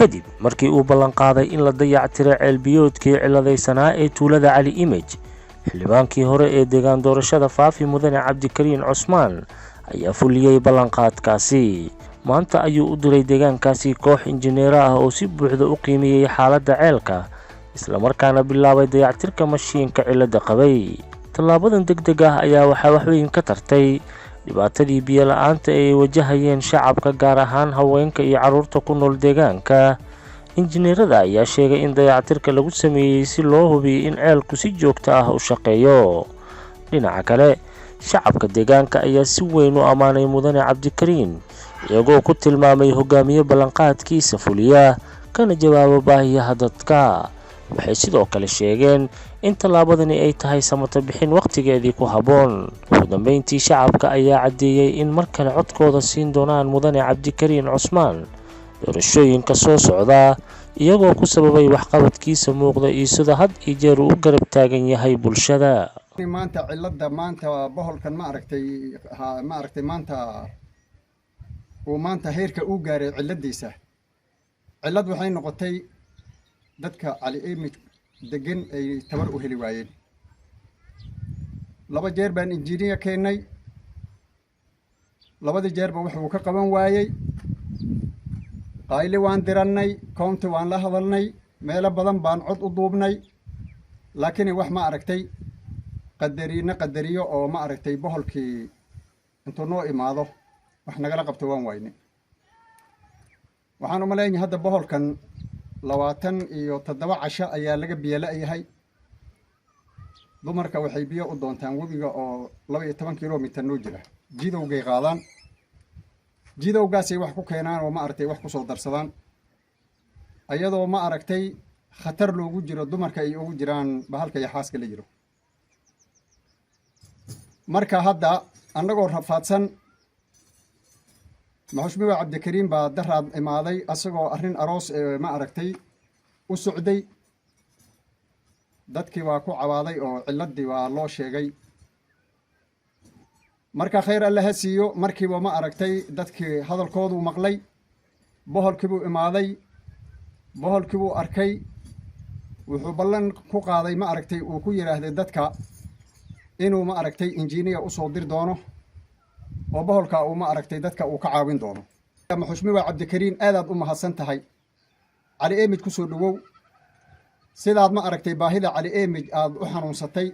Kadib markii uu ballanqaaday in la dayactiro ceelbiyoodkii ciladaysanaa ee tuulada Cali Image, xildhibaankii hore ee deegaan doorashada Faafi, Mudane Cabdikariin Cusmaan, ayaa fuliyey ballanqaadkaasi. Maanta ayuu u diray deegaankaasi koox injineero ah oo si buuxda u qiimeeyey xaaladda ceelka, islamarkaana bilaabay dayactirka mashiinka cilada qabay. Tallaabadan deg deg ah ayaa waxaa waxweyn ka tartay dhibaatadii biyo la-aanta ee ay wajahayeen shacabka, gaar ahaan haweenka iyo carruurta ku nool deegaanka. Injineerada ayaa sheegay in dayactirka lagu sameeyey si loo hubiyo in ceelku si joogto ah u shaqeeyo. Dhinaca kale, shacabka deegaanka ayaa si weyn u ammaanay Mudane Cabdikariin, iyagoo ku tilmaamay hogaamiye ballanqaadkiisa fuliya kana jawaabo baahiyaha dadka. Waxay sidoo kale sheegeen in tallaabadani ay tahay samata bixin wakhtigeedii ku habboon. Ugu dambeyntii, shacabka ayaa caddeeyey in mar kale codkooda siin doonaan Mudane Cabdikariin Cusmaan doorashooyinka soo socda, iyagoo ku sababay waxqabadkiisa muuqda iyo sida had iyo jeer uu u garab taagan yahay bulshada. Maanta cilada, maanta boholkan, ma aragtay, ma aragtay, maanta uu maanta heerka uu gaaray ciladiisa, cillad waxay noqotay dadka Cali Imij degan ay tabar u heli waayeen. 2 jeer baan injiiniya keennay, labadii jeerba wuxuu ka qaban waayey. Qayli waan dirannay, county waan la hadalnay, meelo badan baan cod u duubnay, laakiin wax, ma aragtay, qadariino qadariyo oo, ma aragtay, boholkii intuu noo imaado wax nagala qabto waan wayne. Waxaan u malaynaya hadda boholkan 27 casho ayaa laga biyo la-yahay. Dumarka waxay biyo u doontaan webiga oo 12 kilomitir noo jira. Jidowgay qaadaan, jidowgaasay wax ku keenaan oo, ma aragtay, wax kusoo darsadaan, ayadoo, ma aragtay, khatar loogu jiro, dumarka ay ugu jiraan bahalka iyo xaaska la jiro. Marka hadda annagoo rafaadsan, Maxushmiwa Cabdikariim baa daraad imaaday, asagoo arrin aroos ee, ma aragtay, u socday. Dadkii waa ku cabaaday oo cilladdii waa loo sheegay. Marka khayr Alle ha siiyo, markiiba, ma aragtay, dadkii hadalkooduu maqlay, boholkiibuu imaaday, boholkiibuu arkay. Wuxuu ballan ku qaaday, ma aragtay, uu ku yidhaahday dadka inuu, ma aragtay, injiiniya usoo dir doono oo boholka uu, ma aragtay, dadka uu ka caawin doono. Maxushmiwa Cabdikariin, aadaad u mahadsan tahay. Cali Emij ku soo dhowow. Sidaad, ma aragtay, baahida Cali Emij aad u xanuunsatay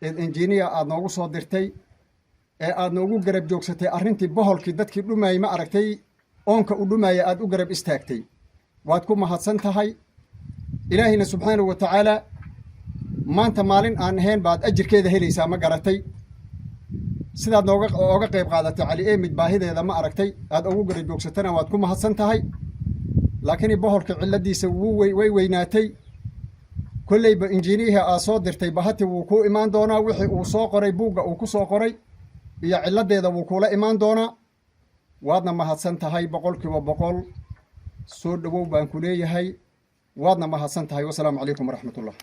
eed injiiniya aad noogu soo dirtay ee aad noogu garab joogsatay arrintii boholkii, dadkii dhumayay, ma aragtay, oonka u dhumaaya aad u garab istaagtay, waad ku mahadsan tahay. Ilaahayna subxaanahu wa tacaala maanta maalin aan ahayn baad ajirkeeda helaysaa. Ma garatay, sidaad nooga ooga qayb qaadatay Cali Emij baahideeda, ma aragtay, aad ugu garab joogsatana, waad ku mahadsan tahay. Laakiin boholka cilladiisa wuu way weynaatay. Kolleyba injiiniyihii aad soo dirtay bahati wuu kuu imaan doonaa. Wixii uu soo qoray, buugga uu ku soo qoray iyo cilladeeda wuu kuula imaan doonaa. Waadna mahadsan tahay 100%. Soo dhowow baan ku leeyahay, waadna mahadsan tahay. Wasalaamu calaykum waraxmatullah.